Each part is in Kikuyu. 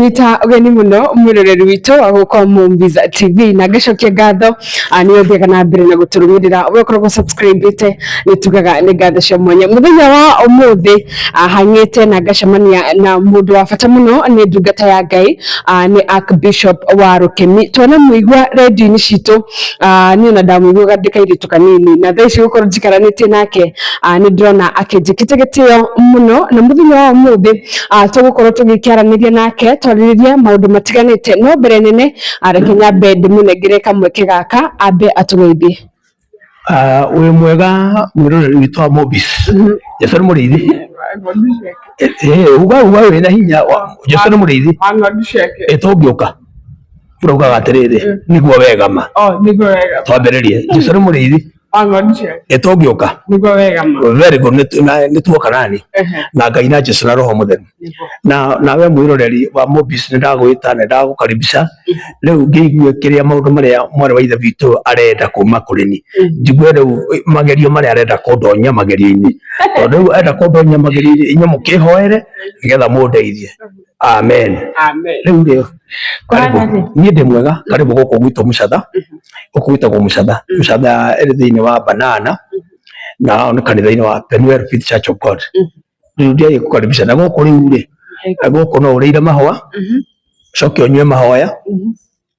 Ngakũnyita ũgeni mũno mwĩroreri witũ wa gũkũ Mumbiz TV na ngacokia ngatho nĩ ũthiaga na mbere na gũtũrũmĩrĩra we ũkoragwo subscribe-ĩte, nĩ tugaga nĩ ngatho cia mwanya. Mũthenya wa ũmũthĩ hang'ĩte na ngacemania na mũndũ wa bata mũno, nĩ ndungata ya Ngai, nĩ Archbishop wa Rũkemi. Twanamũigua redio-inĩ citũ, niĩ ona ndamũiguaga ndĩ kairĩtu kanini, na thaa ici gũkorwo njikaranĩtie nake nĩ ndĩrona akĩnjĩkĩte gĩtĩo mũno. Na mũthenya wa ũmũthĩ tũgũkorwo tũgĩkĩaranĩria nake, twarĩrĩrie maũndũ matiganĩte, no mbere nene reke nyambe ndĩmũnengere kamweke gaka ambe atũgeithie. Wĩ mwega mwĩroreri witũ wa Mobis. Jesu nĩ mũrĩithi. Uga uga wĩna hinya, Jesu nĩ mũrĩithi. Ĩ tũngĩũka tũraugaga atĩrĩrĩ, nĩguo wega ma. Twambĩrĩrie, Jesu nĩ mũrĩithi. Ĩ tũngĩũka. Nĩguo wega ma. Very good, nĩ tuoka nani na Ngai na Jesu na Roho Mũtheru. Na nawe mwĩroreri wa Mobis, nĩ ndagwĩta, nĩ ndagũkaribisha rĩu ngĩigue kĩrĩa maũndũ marĩa mwarĩ wa ithe witũ arenda kuma kũrĩ ni, njigue rĩu magerio marĩa arenda kũndonya magerio-inĩ, tondũ rĩu enda kũndonya magerio-inĩ, inyuĩ mũkĩhoere nĩgetha mũndeithie. Amen. Amen. Rĩu rĩ, Kũhana karibu. atĩa? Niĩ ndĩ mwega. Karibu gũkũ gwitũ Mũcatha. Gũkũ gwĩtagwo Mũcatha. Mũcatha ĩrĩ thĩinĩ wa Banana na nĩ kanitha-inĩ wa Penuel Faith Church of God. Rĩu ndiagĩ gũkaribisha na gũkũ. Rĩu rĩ, gũkũ no ũrĩire mahũa, ũcoke ũnyue mahoya,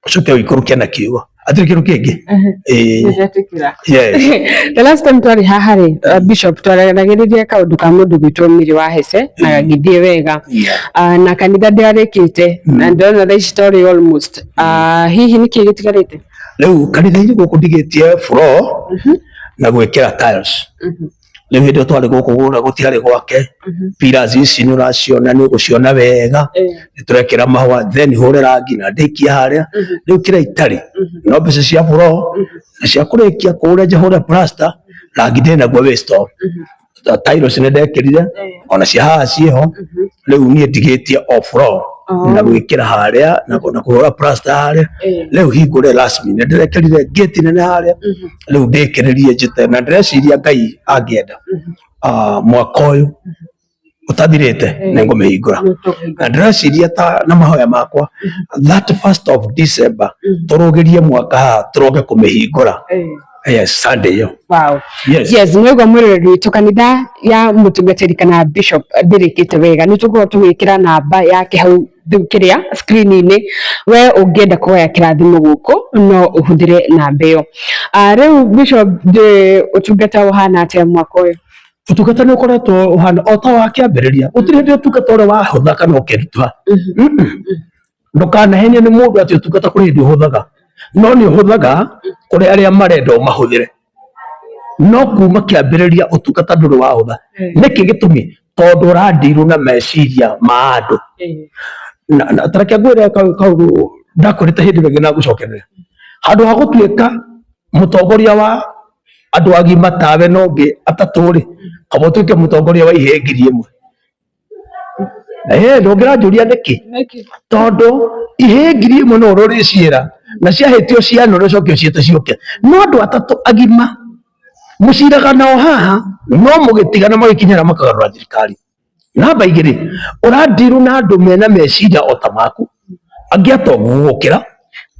ũcoke ũikũrũke na kiugo, hatirĩ kĩndũ kĩngĩ. Ĩĩ. Nĩndetĩkĩra. Yes. The last time twarĩ haha rĩ, Bishop, twaragĩrĩria kaũndũ ka mũndũ gwĩtwo Mary wa Hece na gagĩthiĩ wega. Na kanitha ndĩarĩkĩte na ndĩrona thaa ici torĩ almost. Hihi nĩkĩ gĩtigarĩte? Rĩu kanitha-inĩ gũkũ ndigĩtie floor na gwĩkĩra tiles. Rĩu hĩndĩ ĩyo twarĩ gũkũ gũra gũtiarĩ gwake. Pillars ici nĩ ũraciona, nĩ ũgũciona wega, nĩ tũrekĩra mahũa, then hũre rangi na ndĩkie harĩa. Rĩu kĩrĩa itarĩ no mbeca cia floor na cia kũrĩkia kũrĩa nja, hũre plaster, rangi ndĩ naguo wĩ store. Tiles nĩ ndekĩrire, ona cia haha ciĩho. Rĩu niĩ ndigĩtie o floor na gwĩkĩra harĩa na kũhũra plaster harĩa. Rĩu hingũre rasmi, nĩ ndĩrekĩrire gate nene harĩa. Rĩu ndĩkĩrĩrie njĩte na ndĩreciria Ngai angĩenda, mwaka ũyũ ũtathirĩte nĩ ngũmĩhingũra, na ndĩreciria ta na mahoya makwa that 1st of December tũrũgĩrie mwaka haha tũroke kũmĩhingũra. Yes, Sunday ĩyo. Yes. Yes, mwĩgwa mwĩroreri witũ, kanitha ya mũtungatĩri kana bishop ndĩrĩkĩte wega. Nĩ tũgũkorwo tũgĩkĩra namba yake hau kĩrĩa screen-inĩ. We ũngĩenda kũhoya kĩrathimo gũkũ no ũhũthĩre namba ĩyo. Rĩu bishop, ndĩ ũtungata ũhana atĩa mwaka ũyũ? Ũtungata nĩ ũkoretwo ũhana o ta wa kĩambĩrĩria. Gũtirĩ hĩndĩ ũtungata ũrĩa wahũtha kana ũkĩritũha. Ndũkanahenio nĩ mũndũ atĩ ũtungata kũrĩ hĩndĩ ũhũthaga, no nĩ ũhũthaga kũrĩ arĩa marenda ũmahũthĩre, no kuma kĩambĩrĩria ũtungata ndũrĩ wahũtha. Nĩkĩ gĩtũmi? Tondũ ũrandirwo na meciria ma andũ. Na tareke ngwĩre kaũndũ ndakwĩrĩte hĩndĩ ĩyo ĩngĩ na ngũcokerere. Handũ ha gũtuĩka mũtongoria wa andũ agima tawe na ũngĩ atatũ rĩ, kaba ũtuĩke mũtongoria wa ihĩĩ 1000. Ndũngĩranjũria nĩkĩ? Tondũ ihĩĩ 1000 no ũrĩciĩra na ciahĩtio cianũre ũcoke ũciĩte ciũke, no andũ atatũ agima mũciraga nao haha no mũgĩtigana magĩkinyĩra makagarũra thirikari. Namba 2, ũrandirwo na andũ mena meciria o ta maku, angĩ atongu gũgũkĩra,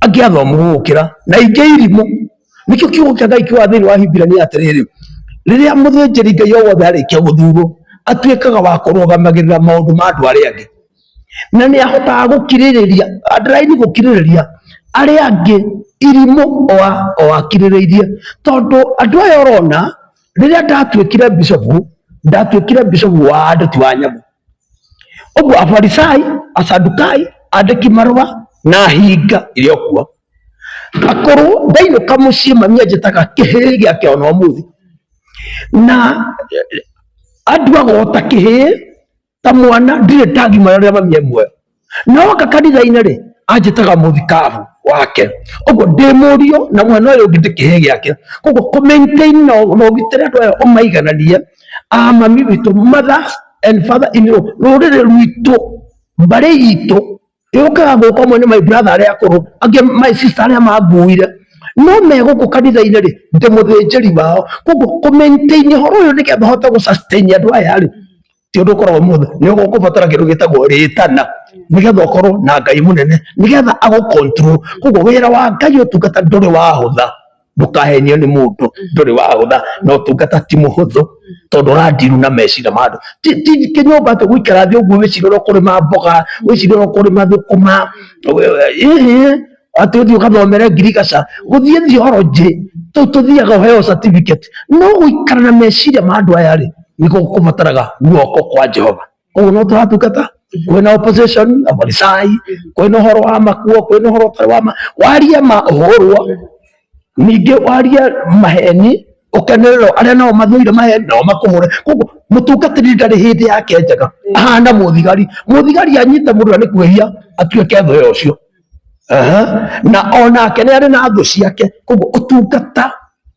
angĩ athomu gũgũkĩra, na ingĩ irimũ. Nĩkĩo kiugo kĩa Ngai kiugaga thĩinĩ wa Hibirania atĩrĩrĩ, rĩrĩa mũthĩnjĩri Ngai o wothe arĩkia gũthurwo, atuĩkaga wa kũrũgamagĩrĩra maũndũ ma andũ arĩa angĩ, na nĩ ahotaga gũkirĩrĩria, underline gũkirĩrĩria arĩa angĩ irimũ o akirĩrĩirie. Tondũ andũ aya ũrona, rĩrĩa ndatuĩkire bishopu, ndatuĩkire bishopu wa andũ, ti wa nyamũ. Ũguo Afarisai, Asadukai, andĩki marũa na hinga iria kuo akũrũ, ndainũka mũciĩ mami anjĩtaga kĩhĩĩ gĩake ona ũmũthĩ, na anduaga o ta kĩhĩĩ, ta mwana, ndirĩ ndagimara rĩrĩa mami e muoyo. No oka kanitha-inĩ rĩ, anjĩtaga mũthikabu wake. Ũguo ndĩ mũriũ na mwena ũyũ ũngĩ ndĩ kĩhĩĩ gĩake. Koguo kũ maintain na ũgitĩre andũ aya, ũmaigananie a mami witũ, mother and father in law, rũrĩrĩ rwitũ, mbarĩ itũ yũkaga gũka. Amwe nĩ my brother arĩa akũrũ, angĩ my sister arĩa manguire, no me gũkũ kanitha-inĩ rĩ, ndĩ mũthĩnjĩri wao. Koguo kũ maintain ũhoro ũyũ nĩgetha ũhote gũ sustain andũ aya rĩ, ti ũndũ ũkoragwo mũhũthũ. Nĩ ũgũbatara kĩndũ gĩtagwo rĩtana. Nĩgetha ũkorwo na Ngai mũnene, nĩgetha agũ control. Koguo wĩra wa Ngai, ũtungata ndũrĩ wahũtha. Ndũkahenio nĩ mũndũ, ndũrĩ wahũtha, na ũtungata ti mũhũthũ, tondũ ũrandiru na meciria ma andũ. Ti kĩnyũmba atĩ gũikara thĩ ũguo wĩcirie ũrĩa ũkũrĩma mboga, wĩcirie ũrĩa ũkũrĩma thũkũma, ĩhĩ, atĩ ũthiĩ ũgathomere ngirigaca, gũthiĩ theology tũu tũthiaga ũheo certificate, no gũikara na meciria ma andũ aya rĩ, nĩkuo kũbataraga guoko kwa Jehova. Koguo no tũratungata kwĩna opposition, afarisai, kwĩna ũhoro wa makuo, kwĩna ũhoro ũtarĩ wa ma. Waria ma ũhũrwo, ningĩ waria maheni ũkenererwo, arĩa nao mathũire maheni nao makũhũre. Koguo mũtungatĩri ndarĩ hĩndĩ yake njega, ahana mũthigari. Mũthigari anyita mũndũ na nĩ kwĩhia atuĩke thũ ya ũcio. Aha. Na onake nĩ arĩ na thũ ciake. Koguo ũtungata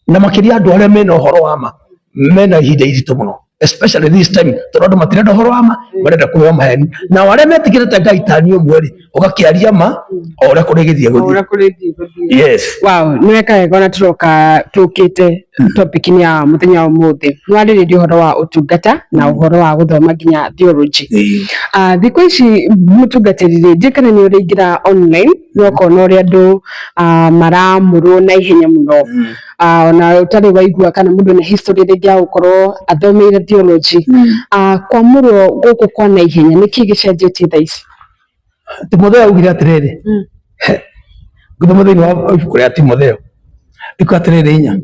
na makĩria andũ arĩa mena ũhoro wa ma mena ihinda iritũ mũno, especially this time, tondũ andũ matirenda ũhoro wa ma, marenda kũheo maheni. Nao arĩa metĩkĩrĩte Ngai tani ũmwe rĩ, ũgakĩaria ma o ũrĩa kũrĩgĩthiĩ gũthiĩ. Ũrĩa kũrĩthiĩ gũthiĩ. Yes. Wow, nĩ weka wega. Ona tũroka tũkĩte topic-inĩ ya mũthenya wa ũmũthĩ, nĩ warĩrĩria ũhoro wa ũtungata na ũhoro wa gũthoma nginya theology. Ah, thikũ ici mũtungatĩri rĩ, ndiũĩ kana nĩ ũraingĩra online no ũkona ũrĩa andũ maramũrwo na ihenya mũno. Ah, ona ũtarĩ waigua kana mũndũ na history rĩngĩ ya gũkorwo athomeire theology. Ah, kwamũrwo gũkũ kwa na ihenya, nĩkĩ gĩcenjetie thaa ici? Timotheo augire atĩrĩrĩ, ngũthoma thĩinĩ wa ibuku rĩa Timotheo iko atĩrĩrĩ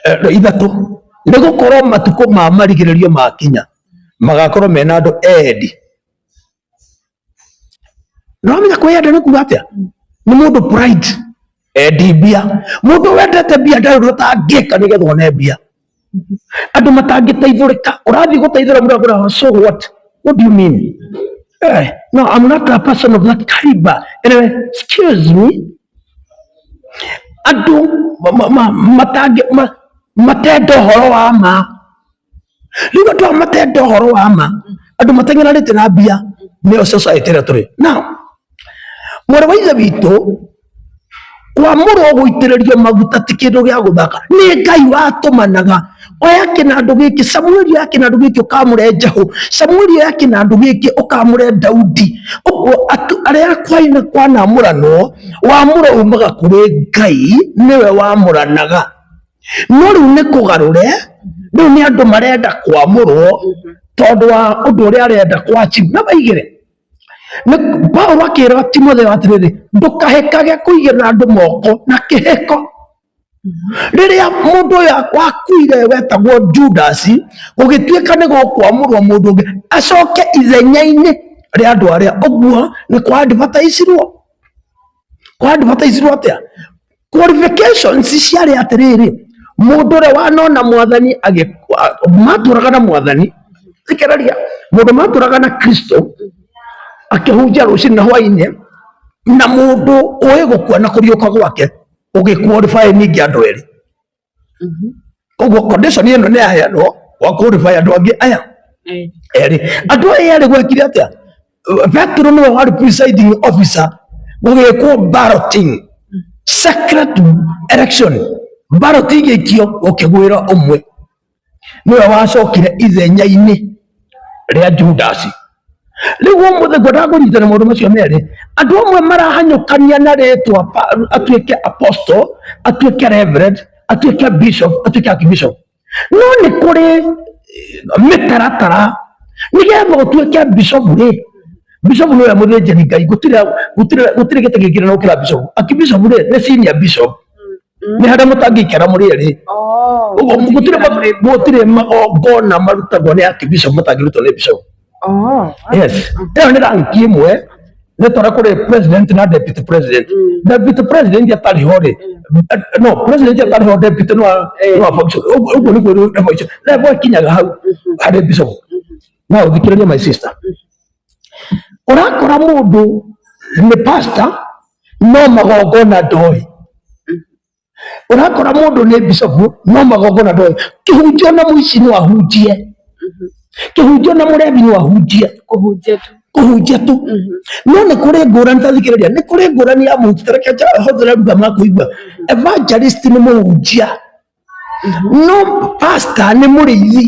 4:3, nĩ gũkorwo matukũ ma marigĩrĩrio makinya magakorwo mena andũ endi. Na wamenya kwĩyenda nĩ kuga atĩa? Nĩ mũndũ pride, endi mbia. Mũndũ wendete mbia ndarĩ ũndũ ũtangĩka nĩgetha one mbia. Andũ matangĩteithũrĩka, ũrathiĩ gũteithũra mũndũ akwĩra, "So what? What do you mean?" No, I'm not a person of that caliber. Anyway, excuse me. Andũ matenda ũhoro wa ma. Rĩu andũ aya matenda ũhoro wa ma, andũ mateng'eranĩte na mbia, nĩyo society ĩrĩa tũrĩ. Now, mwarĩ wa ithe witũ, kwamũrwo gũitĩrĩrio maguta ti kĩndũ gĩa gũthaka, nĩ Ngai watũmanaga. Oya kĩnandũ gĩkĩ Samueli, oya kĩnandũ gĩkĩ ũkamũre Jehu, Samueli oya kĩnandũ gĩkĩ ũkamũre Daudi. Ũguo arĩa kwaina kwanamũranwo, wamũro umaga kũrĩ Ngai, nĩwe wamũranaga. No rĩu nĩ kũgarũre, rĩu nĩ andũ marenda kwamũrwo tondũ wa ũndũ ũrĩa arenda kwa achieve. Na maigĩre nĩ Paulo akĩra Timotheo atĩrĩrĩ, ndũkahĩkage kũigĩrĩra andũ moko na kĩhĩko. Rĩrĩa mũndũ ũyũ wakuire wetagwo Judas, gũgĩtuĩka nĩ gũkwamũrwo mũndũ ũngĩ acoke ithenya-inĩ rĩa andũ arĩa, ũguo nĩ kwa advertise-irwo. Kwa advertise-irwo atĩa? Qualifications ciarĩ atĩrĩrĩ, mũndũ ũrĩa wanona mwathani matũraga na mwathani, thikĩrĩria, mũndũ matũraga na Kristo akĩhunjia rũcinĩ na hwainĩ, na mũndũ ũĩ gũkua na kũriũka gwake, ũgĩ qualify ningĩ andũ erĩ. Koguo condition ĩno nĩ yaheanwo wa qualify andũ angĩ aya erĩ. Andũ aya erĩ gwekire atĩa? Petero nĩwe warĩ presiding officer, gũgĩkwo balloting, secret election, ballot igĩikio, gũkĩgwĩra ũmwe, nĩwe wacokire ithenya-inĩ rĩa Judas. Rĩu ũmũthĩ ngwendaga kũnyitana maũndũ macio merĩ. Andũ amwe marahanyũkania na rĩtwa, atuĩke apostle, atuĩke reverend, atuĩke bishop, atuĩke archbishop, no nĩ kũrĩ mĩtaratara nĩgetha ũtuĩke bishop rĩ. Bishop nĩwe mũthĩnjĩri Ngai, gũtirĩ gĩtĩ kĩngĩ na gũkĩra bishop. Archbishop rĩ, nĩ senior bishop, nĩ harĩa mũtangĩikara mũrĩ erĩ. Ũguo gũtirĩ magongona marutagwo nĩ archbishop matangĩrutwo nĩ bishop. Yes, ĩyo nĩ rank ĩmwe, nĩ tondũ kũrĩ president na deputy president. Deputy president atarĩ ho rĩ, no president atarĩ ho, deputy no function. Ũguo nĩguo level icio, level ĩkinyaga hau harĩ bishop. No ũthikĩrĩrie, my sister, ũrakora mũndũ nĩ pastor no magongona ndoĩ, ũrakora mũndũ nĩ bishop no magongona ndoĩ. Kĩhunjio na mũici no ahunjie, kĩhunjio na mũrebi no ahunjie. Kũhunjia tu. Kũhunjia tu. No nĩ kũrĩ ngũrani, ta thikĩrĩria, nĩ kũrĩ ngũrani ya mũhunjia. Reke hũthĩre ruga ma kũigua. Evangelist nĩ mũhunjia, no pastor nĩ mũrĩithi.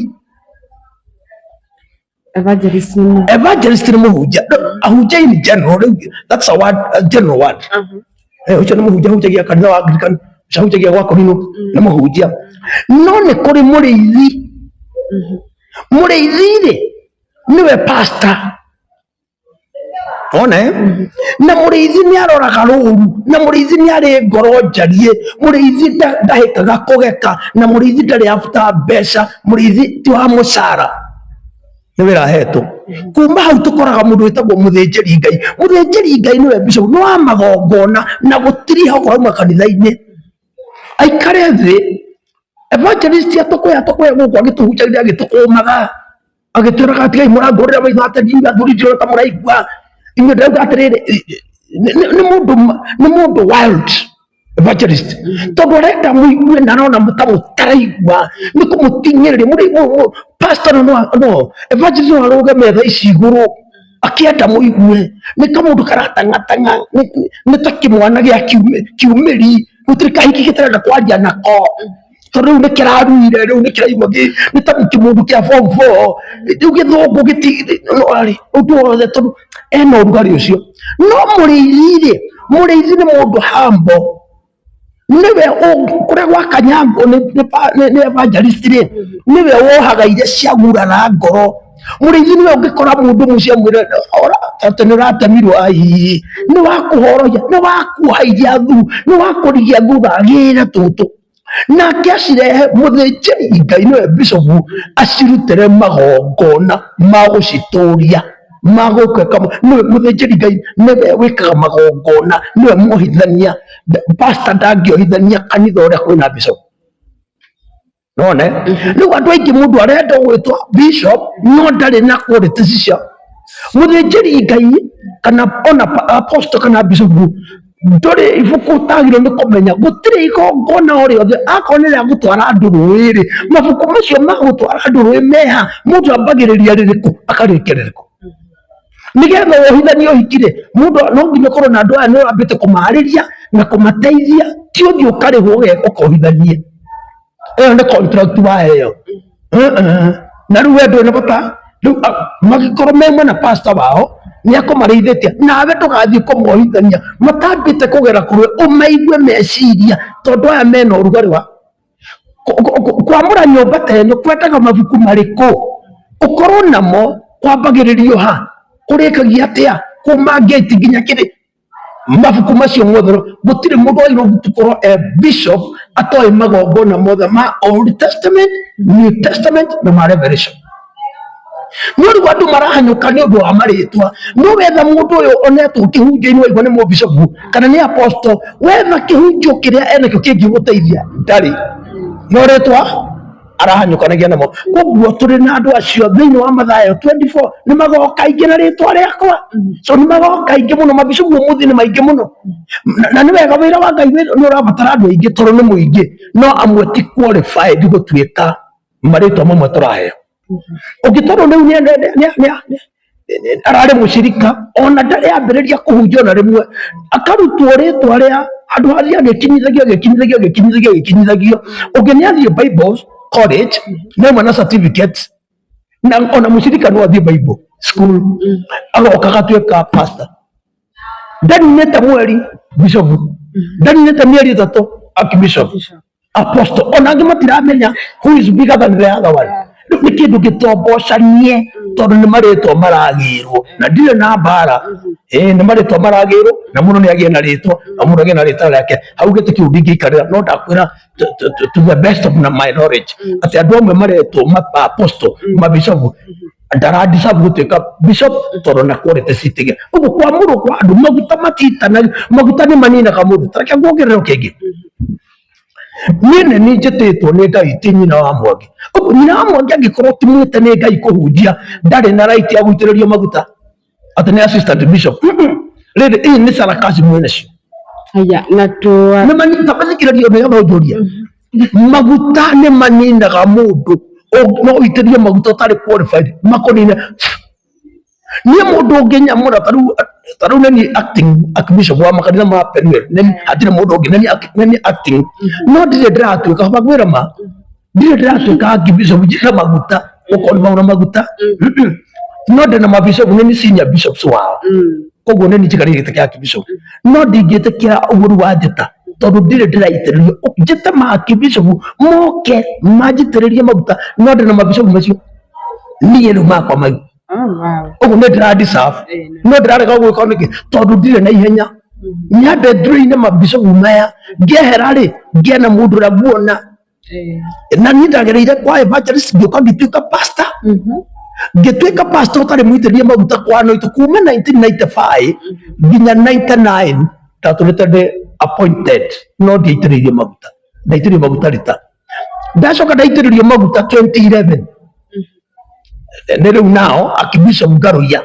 Evangelist nĩ mũhunjia. Evangelist nĩ mũhunjia. No, ahunjia in general rĩu, that's a word, a general word. Eh, ũcio nĩ mũhunjia, ahunjagia kanitha wa Anglican, ũcio ahunjagia gwa Korino, nĩ mũhunjia. No nĩ kũrĩ mũrĩithi. Mũrĩithi rĩ, nĩwe pastor. One na mũrĩithi nĩ aroraga rũru, na mũrĩithi nĩ arĩ ngoro njariĩ, mũrĩithi ndahĩkaga kũgeka, na mũrĩithi ndarĩ after mbeca, mũrĩithi ti wa mũcara, nĩ wĩra ahetwo. Kuma hau tũkoraga mũndũ wĩtagwo mũthĩnjĩri Ngai. Mũthĩnjĩri Ngai nĩwe bishop, nĩ wa magongona na gũtiriha okorwo auma kanitha-inĩ, aikare thĩ. Evangelist atũkũya atũkũya gũkũ agĩtũhunjagĩria, agĩtũkũmaga, agĩtwĩraga tigai mũrangũrĩra maitho atĩ inyuĩ athuri ndirona ta mũraigua, inyuĩ ndĩrauga atĩrĩrĩ, nĩ mũndũ wild evangelist, tondũ arenda mũigue na arona ta mũtaraigua, nĩ kũmũting'ĩrĩria. Pastor no no evangelist no arũge metha ici igũrũ akĩenda mũigue, nĩ kamũndũ karatang'atang'a, nĩ ta kĩmwana gĩa kiumĩri, gũtirĩ kahiki gĩtarenda kwaria nako, tondũ rĩu nĩ kĩraruire, rĩu nĩ kĩraigua nĩ ta kĩmũndũ kĩa form four, rĩu gĩthũngũ gĩti ũndũ wothe, tondũ ena ũrugarĩ ũcio. No mũrĩithi rĩ, mũrĩithi nĩ mũndũ humble, nĩwe kũrĩa gwakanyangwo nĩ evangelist rĩ, nĩwe wohaga iria ciagurara ngoro. Mũrĩithi nĩwe ũngĩkora mũndũ mũciĩ amwĩre atĩ nĩ ũratemirwo, ai nĩ wakũhorohia, nĩ wakuoha iria thu, nĩ wakũrigia thutha agĩre tũtũ, nake acirehe mũthĩnjĩri Ngai nĩwe bishop acirutĩre magongona ma gũcitũria, ma gũka nĩwe mũthĩnjĩri Ngai, nĩwe wĩkaga magongona, nĩwe mwohithania. Pastor ndangĩohithania kanitha ũrĩa kwĩna bishop. None rĩu andũ aingĩ mũndũ arenda gwĩtwo bishop no ndarĩ na qualities cia mũthĩnjĩri Ngai kana ona apostle kana bishop. Ndũrĩ ibuku ũtagĩrĩirwo nĩ kũmenya, gũtirĩ igongona o rĩothe akorwo nĩ rĩa gũtwara andũ rũĩ rĩ, mabuku macio ma gũtwara andũ rũĩ meha, mũndũ ambagĩrĩria rĩrĩkũ akarĩkia rĩrĩkũ, nĩgetha wohithanie ũhiki rĩ, mũndũ no nginya ũkorwo na andũ aya nĩ ũrambĩte kũmarĩria na kũmateithia, ti ũthiĩ ũkarĩhwo ũkohithanie. Ĩyo nĩ contract waheo. Na rĩu we ndũrĩ na bata rĩu, mangĩkorwo me mwena pastor wao nĩ akũmarĩithĩtie, nawe ndũgathiĩ kũmohithania matambĩte kũgera kũrĩ ũmaigue meciria, tondũ aya mena ũrugarĩ wa kwamũra nyũmba ta ĩno. Kwendaga mabuku marĩkũ ũkorwo namo, kwambagĩrĩrio ha, kũrĩkagia atĩa, kuma gate nginya kĩrĩ, mabuku macio mothe. Gũtirĩ mũndũ wagĩrĩirwo gũkorwo e bishop atoĩ magongona mothe ma Old Testament, New Testament na ma Revelation. No rĩu andũ marahanyũka nĩ ũndũ wa marĩtwa. No wetha mũndũ ũyũ onetwo kĩhunjio-inĩ, waigua nĩ mũbishopu kana nĩ apostle, wetha kĩhunjio kĩrĩa enakĩo kĩngĩgũteithia, ndarĩ, no rĩtwa arahanyũkanagia namo. Koguo tũrĩ na andũ acio thĩinĩ wa Mathayo 24, nĩ magoka aingĩ na rĩtwa rĩakwa. So nĩ magoka aingĩ mũno, mabishopu ũmũthĩ nĩ maingĩ mũno. Na nĩ wega, wĩra wa Ngai nĩ ũrabatara andũ aingĩ tondũ nĩ mũingĩ, no amwe ti qualified gũtuĩka marĩtwa mamwe tũraheo. Ũngĩ tondũ rĩu ararĩ mũcirika, ona ndarĩ ambĩrĩria kũhunjia ona rĩmwe, akarutwo rĩtwa rĩa handũ hathiĩ agĩkinyithagio, agĩkinyithagio, agĩkinyithagio, agĩkinyithagio. Ũngĩ nĩ athiĩ Bible college nĩ amwe na certificate, na ona mũcirika no athiĩ Bible school, agoka agatuĩka pastor, ndaninĩte mweri bishop, ndaninĩte mĩeri 3 archbishop, apostle. Ona angĩ matiramenya who is bigger than the other one. Rĩu nĩ kĩndũ gĩtombocanie, tondũ nĩ marĩtwa maragĩrwo, na ndirĩ na mbara. Ĩĩ, nĩ marĩtwa maragĩrwo, na mũndũ nĩ agĩe na rĩtwa, na mũndũ agĩe na rĩtwa rĩake. Hau gĩtĩ kĩu ndingĩikarĩra, no ndakwĩra to the best of my knowledge atĩ andũ amwe maretwo ma apostle, mabishopu, ndaradeserve gũtuĩka bishop tondũ na quality citige ũguo. Kwamũrwo kwa andũ, maguta matitana, maguta nĩ maninaga mũndũ. Tareke nguongerere kĩngĩ. Niĩ nĩ niĩ njĩtĩtwo nĩ Ngai, ti nyina wa Mwangi. Ũguo nyina wa Mwangi angĩkorwo ti mwĩte nĩ Ngai kũhunjia, ndarĩ na right ya gũitĩrĩrio maguta atĩ nĩ assistant bishop. Rĩrĩ ĩĩ nĩ sarakaci mwene cio. Haya, na tu Nĩ manyita mathikĩrĩrio nĩgetha ũnjũrie. Maguta nĩ maninaga mũndũ. No ũitĩrĩrie maguta ũtarĩ qualified, makũnine. Niĩ mũndũ ũngĩnyamũra ta rĩu nĩ niĩ acting archbishop wa makanitha ma Penuel, nĩ hatirĩ mũndũ ũngĩ, nĩ niĩ nĩ niĩ acting, no ndirĩ ndĩratuĩka bagwĩra ma, ndirĩ ndĩratuĩka archbishop na maguta, gũkorwo nĩ mauna maguta. No ndĩna mabishop, nĩ ni senior bishops wao. Koguo nĩ niĩ njikarĩire gĩtĩ kĩa archbishop, no ndingĩtĩkĩra ũguo rĩu wanjĩta tondũ ndirĩ ndĩraitĩrĩrio. Njĩte ma archbishop moke manjitĩrĩrie maguta, no ndĩna mabishop macio niĩ rĩu makwa mau. Oh, wow. Ũguo nĩ ndĩra deserve. No ndĩrarega gwĩka nĩkĩ? Tondũ ndirĩ na ihenya. Nyambe ndũrĩ-inĩ mabishop maya, ngĩehera rĩ, ngĩe na mũndũ ũrĩa nguona. Na niĩ ndagereire kwa evangelist, ngĩũka ngĩtuĩka pastor. Ngĩtuĩka pastor ũtarĩ mũitĩrĩrie maguta kwa anoint kuma 1995 nginya 99. Ndatũrĩte ndĩ appointed no ndiaitĩrĩirio maguta. Ndaitĩrĩirio maguta rita ndacoka ndaitĩrĩrio maguta 2011. Nĩ rĩu nao archbishop Ngaruiya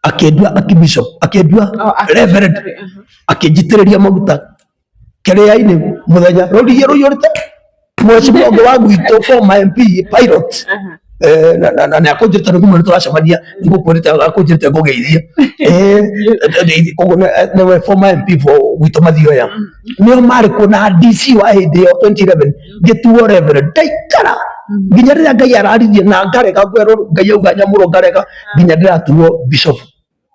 akĩndua archbishop, akĩndua reverend, akĩnjitĩrĩria maguta kĩrĩa-inĩ mũthenya rũriĩ rũiyũrĩte mheshimiwa ũngĩ wa gwitũ, former MP pilot. Na nĩ akũnjĩrĩte nĩ kumwe nĩ tũracemania, ngũkwĩrĩte akũnjĩrĩte ngũgeithie. Koguo nĩwe former MP for gwitũ Mathioya, nĩo marĩ kuo na DC wa hĩndĩ ĩyo. 2011 ngĩtuo reverend, ndaikara nginya rĩrĩa Ngai araririe na ngarega ngwerwo Ngai auga nyamũrwo, ngarega nginya ndĩratuo bishop.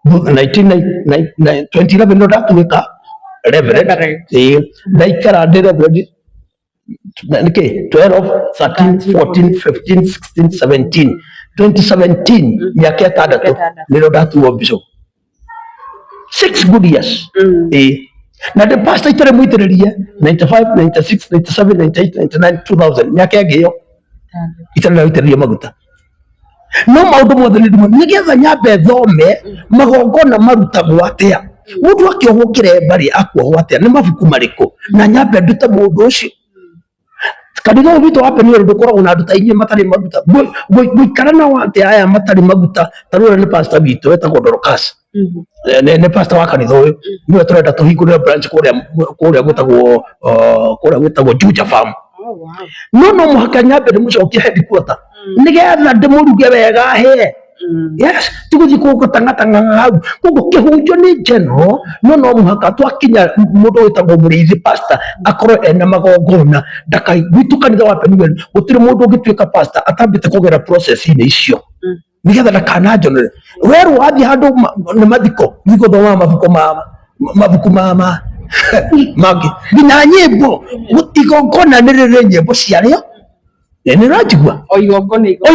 2011 no ndatuĩka reverend. Reverend. Ĩĩ, ndaikara ndĩ reverend nĩkĩ 12, 13, 14, 15, 16, 17, 2017, mĩaka 6 nĩrĩo ndatuo bishop, 6 good years. Ĩĩ, na ndĩ pastor itarĩ mũitĩrĩrie 95, 96, 97, 98, 99, 2000, mĩaka ĩngĩ ĩyo itarĩ ndaitĩrĩrio maguta. No maũndũ mothe nĩ ndimo nĩgetha nyambe thome magongona marutagwo atĩa, mũndũ akĩohwo kĩremba rĩ akuohwo atĩa, nĩ mabuku marĩkũ, na nyambe ndute mũndũ ũcio. Kanitha ũyũ witũ wa Peniel ndũkoragwo na andũ ta inyuĩ matarĩ maguta. Ngũikara nao atĩa aya matarĩ maguta? Ta rĩu ũrĩa nĩ pastor witũ etagwo Dorcas. Nĩ pastor wa kanitha ũyũ, nĩwe tũrenda tũhingũrĩre branch kũrĩa gwĩtagwo kũrĩa gwĩtagwo Juja Farm. Oh, wow. No mũhaka nyambe ndĩmũcokie headquarter nĩgetha ndĩmũruge wega hĩe. Yes, tigũthiĩ gũtang'atang'a hau. Koguo kĩhunjio nĩ general, no mũhaka twakinya mũndũ wĩtagwo mũrĩithi, pastor, akorwo ena magongona. Ndakai gwitũ kanitha wa Penuel gũtirĩ mũndũ ũngĩtuĩka pastor atambĩte kũgera process-inĩ icio nĩgetha ndakananjonere. Werwo wathiĩ handũ nĩ mathiko, thiĩ gũthoma mabuku ma mangĩ nginya nyĩmbo. Igongona nĩ rĩrĩ nyĩmbo ciarĩo, nĩ ũranjigua? O igongona. O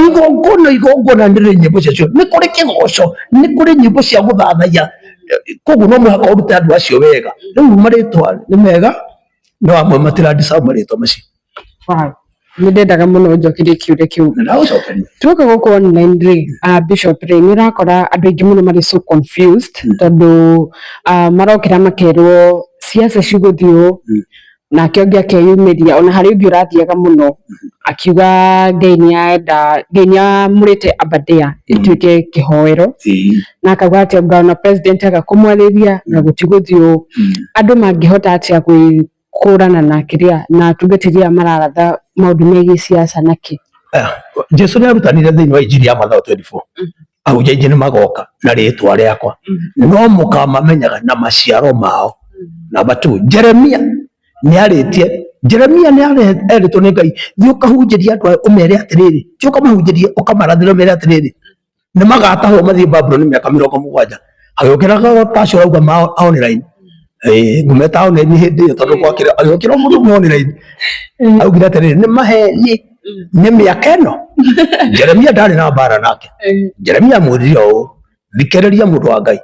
igongona nĩ rĩrĩ nyĩmbo ciacio, nĩ kũrĩ kĩgoco, nĩ kũrĩ nyĩmbo cia gũthathaiya. Koguo no mũhaka ũrute andũ acio wega. Rĩu marĩtwa nĩ mega, no amwe matira deserve marĩtwa macio. Wow. Nĩ ndendaga mũno njokerie kĩũria kĩu. Na ndagũcokeria. Tuoka gũkũ online rĩ, Bishop rĩ, nĩ ũrakora andũ aingĩ mũno marĩ so confused tondũ marokĩra makerwo siasa cigũthiĩ ũũ, nake ũngĩ akeyumĩria, ona harĩ ũngĩ ũrathiaga mũno akiuga Ngai nĩ arenda, Ngai nĩ amũrĩte Aberdare ĩtuĩke kĩhoero, na akauga atĩ anga ona president aga kũmwarĩria na gũtigũthiĩ ũũ. Andũ mangĩhota atĩa gwĩkũrana na kĩrĩa na atungatĩri aya mararatha maũndũ megiĩ siasa na kĩ? Jesu nĩ arutanire thĩinĩ wa Injiri ya Mathayo 24, ahunjia aingĩ nĩ magoka na rĩtwa rĩakwa, no mũkamamenyaga na maciaro mao. Namba 2, Jeremia nĩ arĩtie, Jeremia nĩ erĩtwo nĩ Ngai, thiĩ ũkahunjĩrie andũ aya ũmere atĩrĩrĩ, thiĩ ũkamahunjĩrie ũkamarathĩre ũmere atĩrĩrĩ, nĩ magatahwo mathiĩ Babuloni mĩaka 70. Agĩũkĩra kacio auga ma online, ngũmeta online hĩndĩ ĩyo tondũ gwakĩra, agĩũkĩra mũndũ ũmwe online augire atĩrĩrĩ, nĩ maheni, nĩ mĩaka ĩno. Jeremia ndarĩ na mbara nake. Jeremia amwĩrire ũũ, thikĩrĩria mũndũ wa Ngai,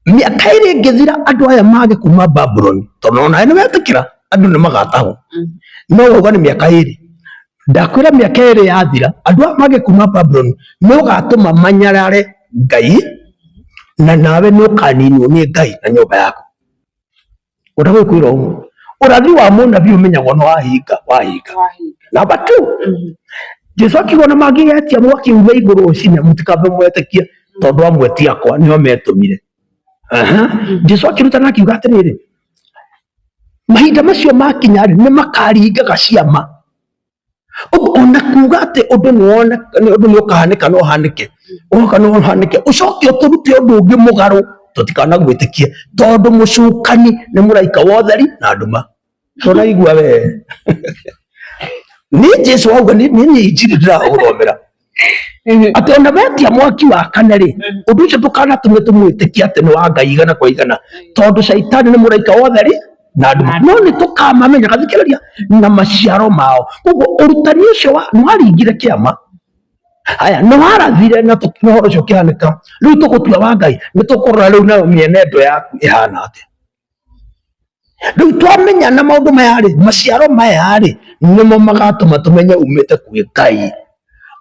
mĩaka ĩrĩ ĩngĩthira andũ aya mage kuma Babuloni, tondũ onawe nĩ wetĩkĩra andũ nĩ magatahwo, no wauga nĩ mĩaka 2. Ndakwĩra mĩaka 2 yathira andũ aya mage kuma Babuloni, nĩ ũgatũma manyarare Ngai, na nawe nĩ ũkaninwo nĩ Ngai na nyũmba yaku. Ũrĩa gwĩkwĩra ũguo, ũrathi wa mũnabii ũmenyagwo nĩ wahinga wahinga. Namba 2, Jesu akiuga na mangĩgetia mwaki ume igũrũ ũcine, mũtikambe mwetĩkie, tondũ amwe ti akwa, nĩo metũmire. Jesu akĩrutana akiuga atĩrĩrĩ, mahinda macio makinya rĩ, nĩ makaringaga ciama. Ũguo ona kuga atĩ ũndũ nĩ wona ũndũ nĩ ũkahanĩka, no ũhanĩke, ũgoka no ũhanĩke, ũcoke ũtũrute ũndũ ũngĩ mũgarũ, tũtikanagwĩtĩkie, tondũ mũcukani nĩ mũraika wa ũtheri na nduma. Tũraigua we nĩ Jesu auga nĩ niĩ injiri ndĩragũthomera. Atĩ ona wetia mwaki wakane rĩ, ũndũ ũcio ndũkanatũme tũmwĩtĩkie atĩ nĩ wa Ngai igana kwa igana, tondũ caitani nĩ mũraika wa ũtheri na nduma, no nĩ tũkamamenya, gathikĩrĩria, na maciaro mao. Koguo ũrutani ũcio nĩ waringire kĩama, haya nĩ warathire na ũhoro ũcio ũkĩhanĩka. Rĩu tũgũtua wa Ngai, nĩ tũkũrora rĩu nayo mĩenendo yaku ĩhana atĩa. Rĩu twamenya na maũndũ maya rĩ, maciaro maya rĩ, nĩmo magatũma tũmenye umĩte kwĩ Ngai.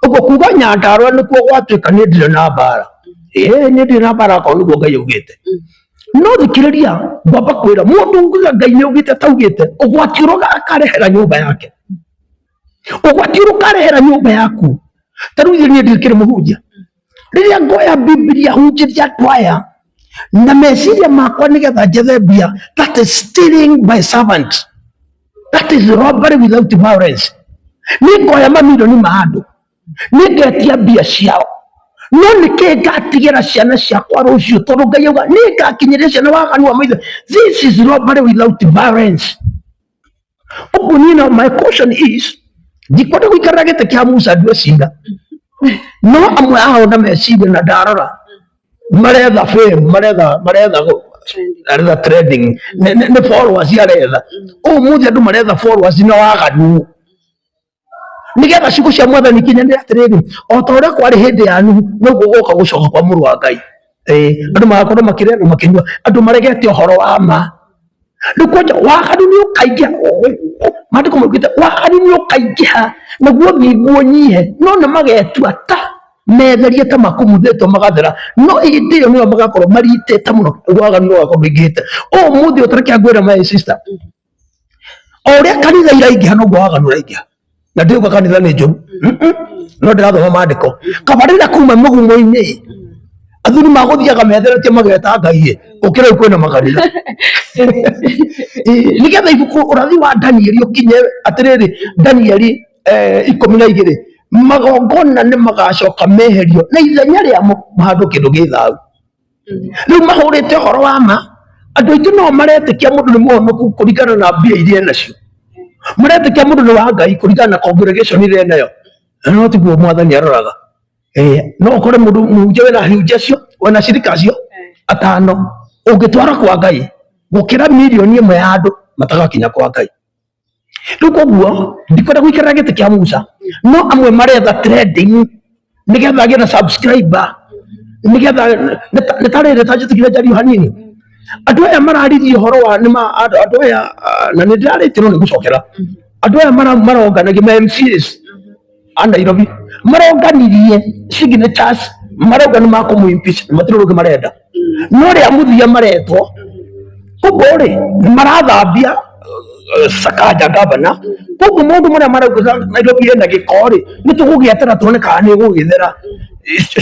Ũguo kuga Nyandarũa nĩkuo gwatuĩka niĩ ndirĩ na mbara. Ĩĩ niĩ ndirĩ na mbara akorwo nĩguo Ngai augĩte. No thikĩrĩria, ngwamba kwĩra mũndũ ugaga Ngai nĩ augĩte ataugĩte, ũgwati ũrĩa akarehera nyũmba yake, ũgwati ũrĩa ũkarehera nyũmba yaku. Ta rĩu niĩ ndikĩrĩ mũhunjia, rĩrĩa ngoya Bibilia hunjĩria andũ aya na meciria makwa nigetha njethe mbia, that is stealing by servant, that is robbery without violence. Nĩ ngoya mamirioni ma andũ, nĩ ngetia mbia ciao, no nĩ kĩ ngatigĩra ciana ciakwa rũciũ? Tondũ Ngai auga nĩ ngakinyĩria ciana waganu wa maithe. This is robbery without violence. Ũguo niĩ no my caution is, ndikwenda gũikarĩra gĩtĩ kĩa Musa ndue cira, no amwe ao na meciria na ndarora maretha fame, maretha trending, nĩ followers aretha. Ũmũthĩ andũ maretha followers na waganu, nigetha ciugo cia Mwathani ikinyanĩre atĩrĩrĩ, o ta ũrĩa kwarĩ hĩndĩ ya Nuhu, noguo gũgoka gũcoka kwa Mũrũ wa Ngai. Andũ magakorwo makĩrĩa na makĩnyua, andũ maregete ũhoro wa ma. Rĩu kwanja waganu nĩ ũkaingĩha, maandĩko maugĩte waganu nĩ ũkaingĩha naguo thingu ũnyihe, no nĩ magetua ta metherie ta makumuthĩtwo magathera, no hĩndĩ ĩyo nĩyo magakorwo maritĩte mũno, naguo waganu nĩ ũgakorwo ũingĩhĩte. Ũmũthĩ ũtareke ngwĩre, my sister, o ũrĩa kanitha iraingĩha noguo waganu ũraingĩha. Na ndiuga kanitha nĩ njũru, no ndĩrathoma maandĩko. Kaba rĩrĩa kuma mũgumo-inĩ athuri magũthiaga metheretie mageta Ngai ĩ, gũkĩra rĩu kwĩna makanitha. Ĩ, nĩgetha ibuku ũrathi wa Danieli ũkinye atĩrĩrĩ, Danieli 12, magongona nĩ magacoka meherio na ithenya rĩamo mahandwo kĩndũ gĩ thahu. Rĩu mahũrĩte ũhoro wa ma, andũ aitũ no maretĩkia mũndũ nĩ mũhonoku kũringana na mbia iria enacio, maretĩkia mũndũ nĩ wa Ngai kũringana na congregation iria enayo, na no tiguo Mwathani aroraga. No ũkore mũndũ mũhunjia wĩna ahunjia acio, wĩna acirika acio atano, ũngĩtwara kwa Ngai gũkĩra mirioni 1 ya andũ matagakinya kwa Ngai. Rĩu koguo ndikwenda gũikarĩra gĩtĩ kĩa Musa, no amwe maretha trending nĩgetha agĩe na subscriber, nĩgetha nĩ ta rĩrĩ ta njĩtĩkire njario hanini. Andũ aya mararirie ũhoro wa nĩ ma andũ aya, na nĩ ndĩrarĩtie no nĩ gũcokera, andũ aya maronganagia ma MCAs a Nairobi maronganirie signatures, marauga nĩ makũmũ impeach, matirĩ ũndũ ũngĩ marenda no rĩa mũthia maretwo. Koguo rĩ, nĩ marathambia Sakaja gavana. Koguo maũndũ marĩa marauga Nairobi ĩna gĩko rĩ, nĩ tũgũgĩetera tuone kana nĩ ĩgũgĩthera.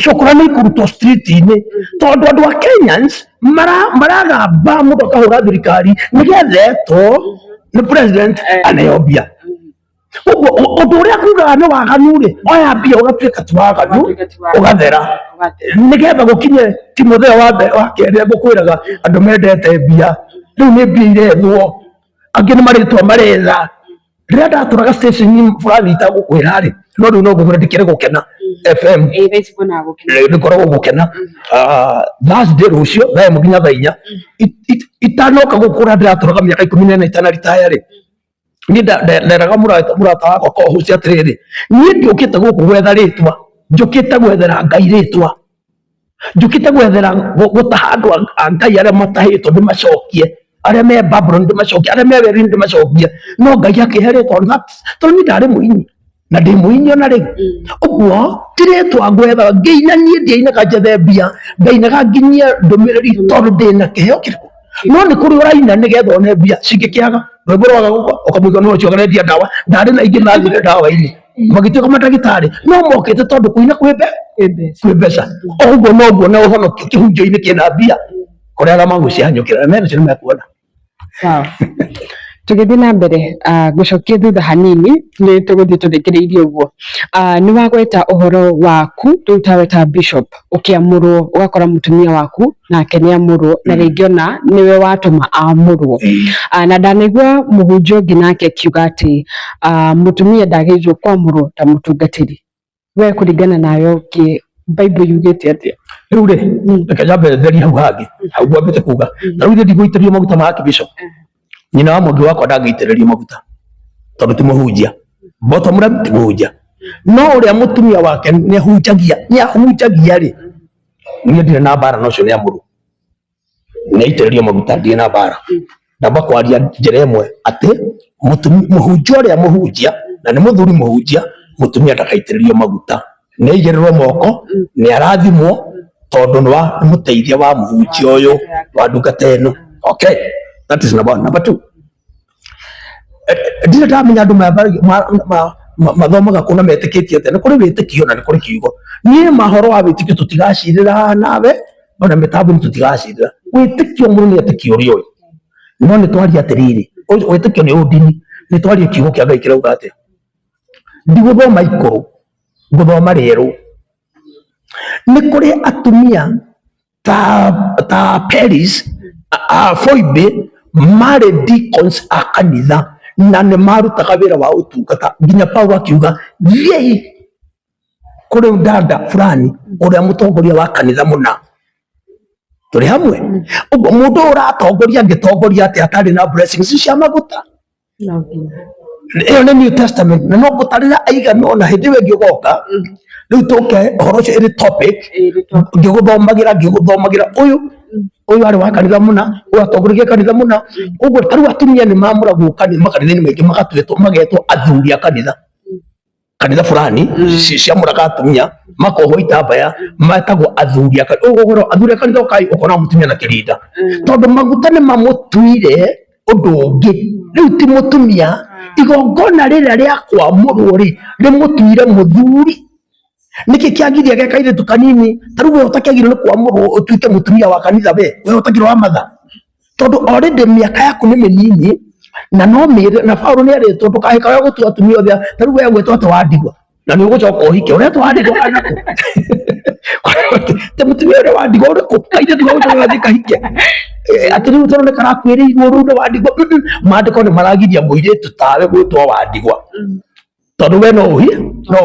Cukura nĩ ikũrutwo street-inĩ, tondũ andũ a Kenyans maragamba mũndũ akahũra thirikari nĩgetha etwo nĩ president aneo mbia. Ũguo ũndũ ũrĩa ngugaga nĩ waganu rĩ, oya mbia ũgatuĩka ti waganu, ũgathera, nĩgetha gũkinye Timotheo wa mbere wa kerĩ ngũkwĩraga andũ mendete mbia. Rĩu nĩ mbia irethwo, angĩ nĩ marĩtwa maretha. Rĩrĩa ndatũraga station fulani itagũkwĩra rĩ, no rĩu no ngũkwĩra ndikĩrĩ Gũkena FM. Ĩĩ, thaa ici kuona Gũkena. Nĩngoragwo Gũkena Thursday rũciũ thaa 1 nginya thaa 4. Itanoka gũkũra ndĩratũraga mĩaka 14 itanaritaya rĩ, niĩ nderaga mũrata wakwa co-host atĩrĩrĩ, niĩ ndiũkĩte gũkũ gwetha rĩtwa, njũkĩte gwethera Ngai rĩtwa, njũkĩte gwethera gũtaha andũ a Ngai arĩa matahĩtwo ndĩmacokie, arĩa me Babuloni ndĩmacokie, arĩa me werũ-inĩ ndĩmacokie. No Ngai akĩhe rĩtwa tondũ niĩ ndarĩ mũini na ndĩ mũini ona rĩu. Ũguo ti rĩtwa ngwethaga ngĩina, niĩ ndiainaga njethe mbia, ndainaga nginyie ndũmĩrĩri tondũ ndĩna kĩheo kĩrĩkũ. No nĩ kũrĩ ũraina nĩgetha one mbia cingĩkĩaga, rwĩmbo rwaga gũka ũkamũigua no ũcio arendia ndawa. Ndarĩ na ingĩ mathire ndawa-inĩ magĩtuĩka mandagĩtarĩ, no mokĩte tondũ kũina kwĩ mbeca. O ũguo noguo na ũhonokio kĩhunjio-inĩ kĩna mbia, kũrĩ arĩa magũcihanyũkĩra na mena cio nĩ mekuona. Sawa. Tũgĩthiĩ na mbere, ngũcokie thutha hanini, nĩ tũgũthiĩ tũrĩkĩrĩirie ũguo. Nĩ wagweta ũhoro waku rĩu tawe ta bishop ũkĩamũrwo, ũgakora mũtumia waku nake nĩ amũrwo, na rĩngĩ ona nĩwe watũma amũrwo. Na ndanaigua mũhunjia ũngĩ nake akiuga atĩ mũtumia ndagĩrĩirwo kwamũrwo ta mũtungatĩri. We kũringana nawe ũngĩ Bible yugĩte atĩa? Rĩu rĩ, reke nyambe therie hau hangĩ hau ngwambĩte kuga. Ta rĩu ithe ndigũitĩrĩrio maguta ma archbishop, nyina wa mwangi wakwa ndangĩitĩrĩrio maguta tondũ ti mũhunjia, bottom line ti mũhunjia. No ũrĩa mũtumia wake nĩ ahunjagia, nĩ ahunjagia rĩ, niĩ ndirĩ na mbara na ũcio nĩ amũrũ, nĩ aitĩrĩrio maguta, ndirĩ na mbara. Ndamba kwaria njĩra ĩmwe atĩ mũhunjia ũrĩa mũhunjia na nĩ mũthuri mũhunjia, mũtumia ndakaitĩrĩrio maguta, nĩ aigĩrĩrwo moko, nĩ arathimwo tondũ nĩ wa nĩ mũteithia wa mũhunjia ũyũ wa ndungata ĩno. Okay, that is number one. Number two, ndirĩ ndamenya andũ mathomaga kũ na metĩkĩtie atĩa. Nĩ kũrĩ wĩtĩkio na nĩ kũrĩ kiugo. Niĩ mahoro wa wĩtĩkio tũtigacirĩra haha nawe, ona mĩtambo-inĩ tũtigacirĩra. Wĩtĩkio mũndũ nĩ etĩkia ũrĩa ũĩ, no nĩ twaria atĩrĩrĩ, wĩtĩkio nĩ ũndini, nĩ twarie kiugo kĩa Ngai kĩrauga atĩa. Ndigũthoma ikũrũ, ngũthoma rĩerũ. Nĩ kũrĩ atumia ta Peris, a Foibe, marĩ deacons a kanitha na nĩ marutaga wĩra wa ũtungata nginya Paulo akiuga thiĩi kũrĩ dada fulani ũrĩa mũtongoria wa kanitha mũna. Tũrĩ hamwe? Ũguo mũndũ ũyũ ũratongoria angĩtongoria atĩa atarĩ na blessings cia maguta? No nginya. Ĩyo nĩ New Testament na no ngũtarĩra aigana ũna hĩndĩ ĩyo ĩngĩ ũgoka. Rĩu tũke ũhoro ũcio ĩrĩ topic. Ĩrĩ topic. Ngĩgũthomagĩra ngĩgũthomagĩra ũyũ ũyũ arĩ wa kanitha mũna, ũyũ atongoragia kanitha mũna. Ũguo ta rĩu atumia nĩ mamũragwo makanitha-inĩ maingĩ magatwĩtwo magetwo athuri a kanitha. Kanitha fulani ciamũraga atumia makohwo itambaya metagwo athuri a kanitha. Ũguo ũhoro athuri a kanitha ũkai ũkona mũtumia na kĩrinda tondũ maguta nĩ mamũtuire ũndũ ũngĩ. Rĩu ti mũtumia, igongona rĩrĩa rĩa kwamũrwo rĩ rĩmũtuire mũthuri. Nĩkĩ kĩagiria ge kairĩtu kanini? Ta rĩu we ũtakĩagĩrĩirwo nĩ kwamũrwo ũtuĩke mũtumia wa kanitha, we we ũtakĩrĩ wa matha, tondũ already mĩaka yaku nĩ mĩnini na no mĩrĩ na Paũlũ nĩ erĩtwo ndũkahĩkaga gũtua atumia othe. Ta rĩu we gwĩtwo atĩ wa ndigwa na nĩ ũgũcoka ũhike, ũretwo wa ndigwa kana kũ? Te mũtumia ũrĩa wa ndigwa ũrĩkũ? Kairĩtu gagũcoka gathiĩ kahike atĩ rĩu tondũ nĩ karakuĩrĩirwo rĩu nĩ wa ndigwa. Maandĩko nĩ maragiria mũirĩtu tawe gwĩtwo wa ndigwa tondũ we no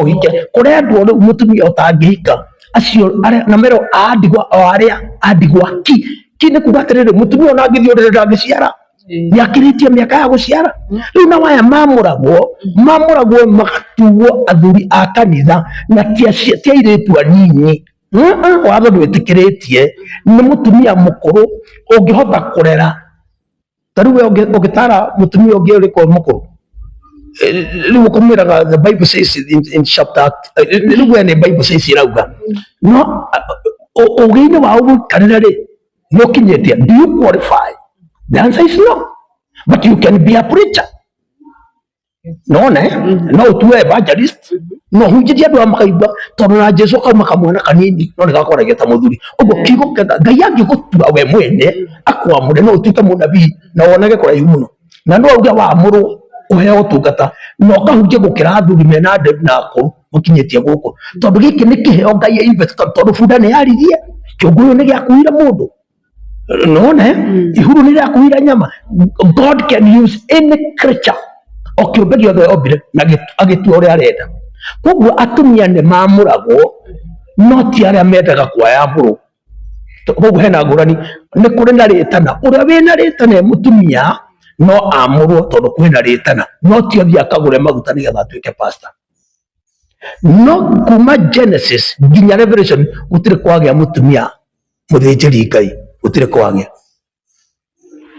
ũhike. Kũrĩ andũ rĩu mũtumia ũtangĩhika acio arĩa na merwo a ndigwa, o arĩa a ndigwa ki ki, nĩ kuga atĩrĩrĩ, mũtumia ona angĩthiĩ ũrĩrĩ ndangĩciara, nĩ akĩrĩtie mĩaka ya gũciara. Rĩu nao aya mamũragwo magatuo athuri a kanitha na ti airĩtu anini. Watho ndwĩtĩkĩrĩtie, nĩ mũtumia mũkũrũ ũngĩhota kũrera. Ta rĩu we ũngĩtara mũtumia ũngĩ ũrĩkũ mũkũrũ, rĩu ũkũmwĩraga the Bible says in chapter, rĩu we nĩ Bible says ĩrauga, no ũgĩ-inĩ wa ũgũikarĩra rĩ, nĩ ũkinyĩtie? Do you qualify? The answer is no, but you can be a preacher. Nona no ũtue evangelist, no hunjĩrie andũ aya makaigua, tondũ na Jesu kauma kamwana kanini no nĩ gakwaragia ta mũthuri. Ũguo kiugo kĩa Ngai angĩgũtua we mwene akwamũre, no ũtuĩke mũnabii na wonage kũraihu mũno, na no auge wamũrwo ũheo ũtungata na ũkahunjia gũkĩra athuri mena nderu na akũrũ makinyĩtie gũkũ, tondũ gĩkĩ nĩ kĩheo Ngai invest, tondũ bunda nĩ yaririe, kĩũngũyũ nĩ gĩakuire mũndũ nona ihuru nĩ rĩakuire nyama. God can use any creature, o kĩũmbe gĩothe ombire na agĩtua ũrĩa arenda. Koguo atumia nĩ mamũragwo no ti arĩa mendaga kwayamũrwo. Koguo hena ngũrani, nĩ kũrĩ na rĩtana. Ũrĩa wĩna rĩtana e mũtumia no amũrwo tondũ kwĩna rĩtana, no ti athiĩ akagũre maguta nĩgetha atuĩke pastor. No kuma Genesis nginya Revelation gũtirĩ kwagĩa mũtumia mũthĩnjĩri Ngai, gũtirĩ kwagĩa,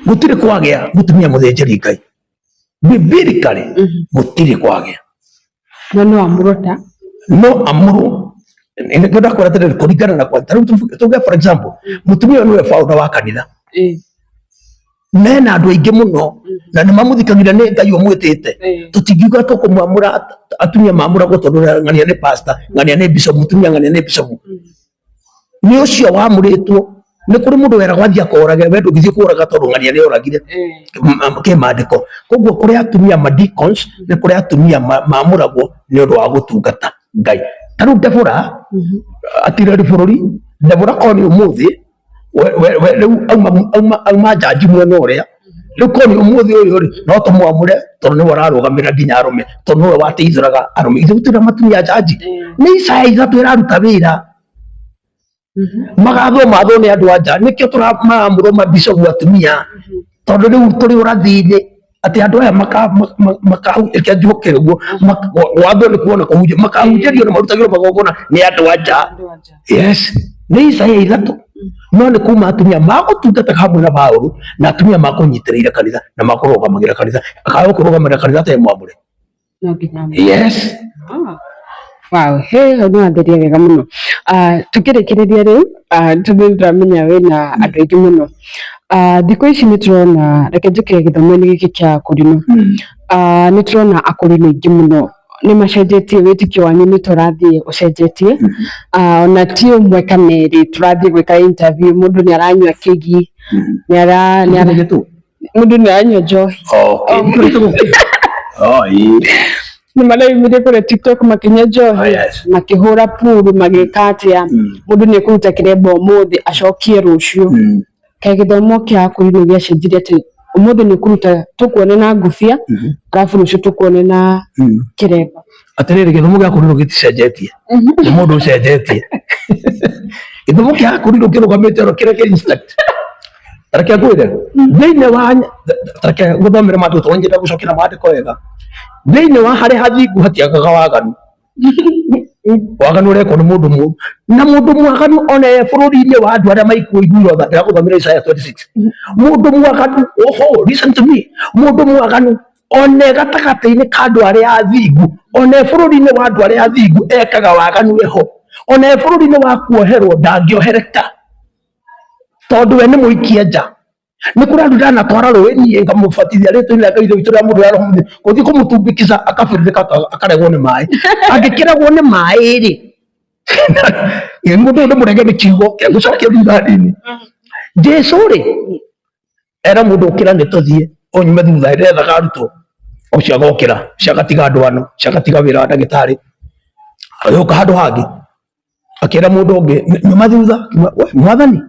gũtirĩ kwagĩa mũtumia mũthĩnjĩri Ngai biblically, gũtirĩ kwagĩa. No no amũrwo ta No amũrwo, nĩkĩo ndakwĩra atĩrĩrĩ, kũringana na kwa ta rĩu tuge for example mũtumia ũyũ nĩwe founder wa kanitha, mena andũ aingĩ mũno na nĩ mamũthikagĩra, nĩ Ngai ũmwĩtĩte. Tũtingiuga tũkũmwamũra atumia mamũragwo tondũ ng'ania nĩ pastor, ng'ania nĩ bishop, mũtumia ng'ania nĩ bishop, nĩ ũcio wamũrĩtwo. Nĩ kũrĩ mũndũ weragwo athiĩ akorage, we ndũngĩthiĩ kũraga tondũ ng'ania nĩ oragire kĩmandĩko. Koguo kũrĩ atumia ma deacons, nĩ kũrĩ atumia mamũragwo nĩ ũndũ wa gũtungata Ngai. Ta rĩu Deborah atireri bũrũri, Deborah korwo nĩ ũmũthĩ rĩu auma njanji mwena ũrĩa Rĩu korwo nĩ ũmũthĩ ũyũ rĩ, no tũmwamũre tondũ nĩwe ũrarũgamĩrĩra nginya arũme, tondũ nĩwe wateithũraga arũme. Ithuĩ gũtirĩ na matumia njanji. Nĩ Isaya 3 ĩraruta wĩra. Magathwo mathwo nĩ andũ a nja, nĩkĩo maramũrwo mabishopu atumia, tondũ rĩu tũrĩ ũrathi-inĩ atĩ andũ aya makahunjia njũke ũguo, gwathwo nĩ kuona kũhunjia, makahunjĩrio na marutagĩrwo magongona nĩ andũ a nja. Yes, nĩ Isaya 3, no nĩ kuma atumia magũtungataga hamwe na Paũlũ, na atumia makũnyitĩrĩire kanitha na makũrũgamagĩra kanitha. Akaga gũkũrũgamĩrĩra kanitha atarĩ mwamũre. No nginya. Yes. Wow, he hau nĩ wanderia wega mũno. Tũkĩrĩkĩrĩria rĩu, tondũ nĩ ndĩramenya wĩna andũ aingĩ mũno. Thikũ ici nĩ tũrona, reke njũke gĩthomo-inĩ gĩkĩ kĩa akũrinũ. Nĩ tũrona akũrinũ aingĩ mũno nĩ macenjetie, wĩtĩkio wanyu nĩ tũrathiĩ ũcenjetie. Ona ti ũmwe kana erĩ tũrathiĩ gwĩka interview, mũndũ nĩ aranyua kĩgi, nĩ ara nĩ ara mũndũ nĩ aranyua njohi. Okay. Oh, ĩĩ. Nĩ maraumire kũrĩa TikTok makĩnyua njohi, Oh, yes. makĩhũra puru, magĩka atĩa. Mũndũ nĩ ekũruta kĩremba ũmũthĩ acokie rũciũ. Kaĩ gĩthomo kĩa akũrinũ gĩacenjirie atĩ ũmũthĩ nĩ ũkũruta tũkuone na ngũbia, arabu rũciũ tũkuone na kĩremba? Atĩrĩrĩ, gĩthomo gĩa kũrinũ gĩticenjetie, nĩ mũndũ ũcenjetie. Gĩthomo kĩa kũrinũ kĩrũgamĩte oro kĩrĩa kĩ instant. Reke ngwĩre, thĩinĩ wa, reke ngũthomere maandĩko tondũ nyenda gũcokera maandĩko wega. Thĩinĩ wa harĩa hathingu hatiagaga waganu. Waganu ũrekwo nĩ mũndũ mũru, na mũndũ mwaganu ona e bũrũri-inĩ wa andũ arĩa maikuiguire tha. Ndĩragũthomera Isaiah 26. Mũndũ mwaganu, oho, listen to me, mũndũ mwaganu ona e gatagatĩ-inĩ ka andũ arĩa athingu, ona e bũrũri-inĩ wa andũ arĩa athingu ekaga waganu eho, ona e bũrũri-inĩ wa kuoherwo ndangĩohereka, tondũ we nĩ mũikie nja. Nĩ kũrĩ andũ ndanatwara rũĩ niĩ ngamũbatithia rĩtwa-inĩ rĩa Ngai Ithe witũ rĩa mũndũ rĩa Roho Mũtheru, gũthiĩ kũmũtumbikiza akabĩrĩrĩka akaregwo nĩ maĩ. Angĩkĩregwo nĩ maĩ rĩ, mũndũ ũyũ ndĩmũrege nĩ kiugo, ngũcokia thutha hanini. Jesu rĩ, era mũndũ ũkĩra nĩ tũthiĩ, ũnyume thutha, ndĩrethaga arutwo. Ũcio agokĩra, ũcio agatiga ndwano, ũcio agatiga wĩra wa ndagĩtarĩ, agĩũka handũ hangĩ. Akĩra mũndũ ũngĩ nyuma thutha, we mwathani,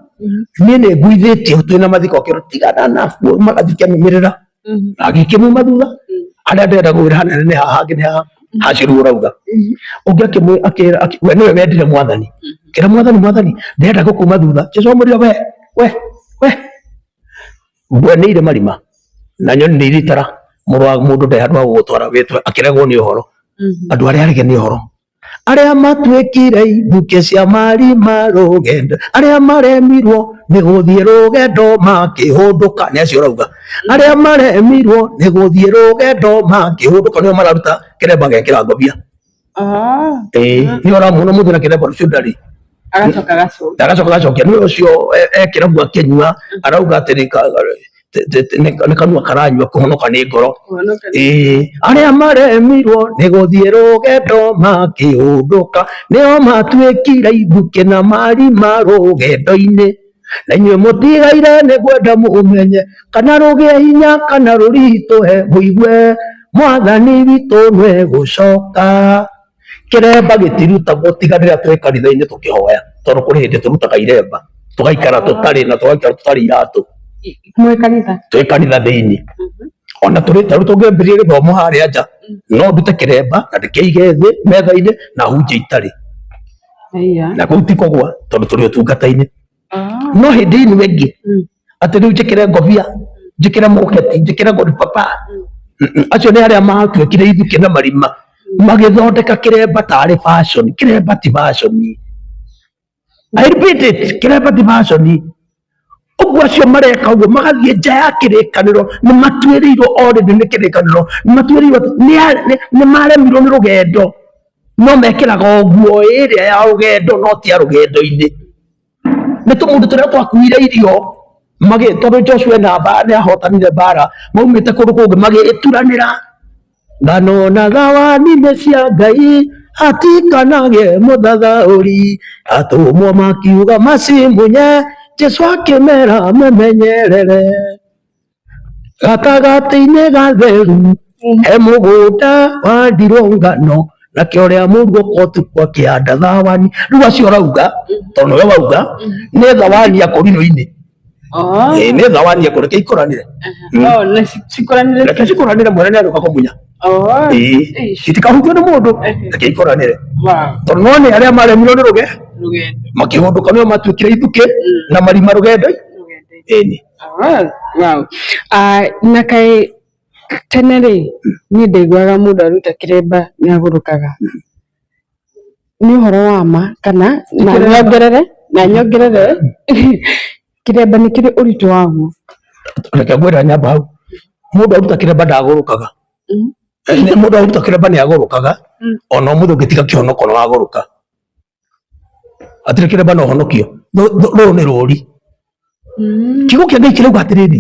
niĩ nĩ nguithĩtio twĩna mathiko. Akĩrwo tigana nakuo, magathiĩ kĩanũmĩrĩra. Agĩkĩmuma thutha, harĩa ndĩrenda gũĩra hanene nĩ haha, hangĩ nĩ haha, hacio rĩu ũrauga. Ũngĩ akĩra, we nĩwe wendire mwathani. Akĩra mwathani, mwathani, ndĩrenda gũkuma thutha. Jesu amwĩrire, we we we, mbwe nĩ irĩ marima na nyoni nĩ irĩ itara, mũrũ wa mũndũ ndarĩ handũ ha gũgũtwara wĩtwe. Akĩregwo nĩ ũhoro. Andũ arĩa arege nĩ ũhoro, arĩa matuĩkire ithukĩ cia marima rũgendo, arĩa maremirwo nĩ gũthiĩ rũgendo makĩhũndũka, nĩ acio ũrauga, arĩa maremirwo nĩ gũthiĩ rũgendo makĩhũndũka, nĩo mararuta kĩremba gekĩra ngobia. Ĩĩ, nĩ ũramuona mũthĩ na kĩremba, rũciũ ndarĩ. Agacoka agacokia. Agacoka agacokia. Nĩ ũcio ekĩrabu akĩnyua, arauga atĩ nĩ kanua karanyua, kũhonoka nĩ ngoro. Ĩĩ, arĩa maremirwo nĩ gũthiĩ rũgendo makĩhũndũka, nĩo matuĩkire ithukĩ na marima rũgendo-inĩ. Na inyuĩ mũtigaire nĩ ngwenda mũmenye, kana rũgĩe hinya kana rũritũhe, mũigue mwathani witũ nĩegũcoka. Kĩremba gĩtirutagwo tiga rĩrĩa twĩ kanitha-inĩ tũkĩhoya, tondũ kũrĩ hĩndĩ tũrutaga iremba, tũgaikara tũtarĩ na tũgaikara tũtarĩ iratũ. Mwĩ kanitha? Twĩ kanitha thĩinĩ. Ona tũrĩ tarĩu tũngĩambĩrĩria gĩthomo harĩa nja, no ndute kĩremba na ndĩkĩige thĩ metha-inĩ na hunjie itarĩ. Na kũu ti kũgwa tondũ tũrĩ ũtungata-inĩ. No hĩndĩ ĩno ĩngĩ atĩ rĩu njĩkĩre ngobia, njĩkĩre mũketi, njĩkĩre godpapa, acio nĩ arĩa matuĩkire ithukĩ na marima, magĩthondeka kĩremba tarĩ fashion. Kĩremba ti fashion. I repeat it, kĩremba ti fashion. Ũguo acio mareka ũguo magathiĩ nja ya kĩrĩkanĩro, nĩ matuĩrĩirwo already nĩ kĩrĩkanĩro, nĩ matuĩrĩirwo atĩ nĩ maremirwo nĩ rũgendo, no mekĩraga o nguo ĩrĩa ya rũgendo no ti ya rũgendo-inĩ. Nĩ tũmũndũ tũrĩa twakuire irio, tondũ Joshua ena mbara, nĩ ahotanire mbara, maumĩte kũndũ kũngĩ magĩturanĩra. Ngano na thawani nĩ cia Ngai, hatikanagĩe mũthathaũri. Atũmwo makiuga macimunye, Jesu akĩmera memenyerere. Gatagatĩ-inĩ gatheru, he mũgũnda wandirwo ngano, nakĩo ũrĩa mũru oka ũtukũ akĩhanda thawani. Rĩu acio ũrauga, tondũ nĩwe wauga, nĩ thawani ya kũrinũ-inĩ. Oh. Ĩĩ, nĩ thawani eko reke ikũranĩre. Oh, na cikũranĩre. Reke cikũranĩre mwene nĩ arĩũka kũmunya. Oh. Ĩĩ, itikahutio nĩ mũndũ, reke ikũranĩre. Wow. Tondũ no nĩ arĩa maremirwo nĩ rũge Rũgendo. makĩhũndũka nĩo matuĩkire ithukĩ na marima rũgendo. Rũgendo. Ĩni. Ah, wow. Ah, na kaĩ tene rĩ niĩ ndaiguaga mũndũ aruta kĩremba nĩ agũrũkaga. Nĩ ũhoro wa ma kana na nyongerere kĩremba nĩ kĩrĩ ũritũ waguo? Reke ngwĩre nyamba hau, mũndũ aruta kĩremba ndagũrũkaga. Mũndũ aruta kĩremba nĩ agũrũkaga, ona ũmũthĩ ũngĩtiga kĩhonoko no wagũrũka. Hatirĩ kĩremba no ũhonokio. Rũrũ nĩ rũri. Kiugo kĩa Ngai kĩrauga atĩrĩrĩ,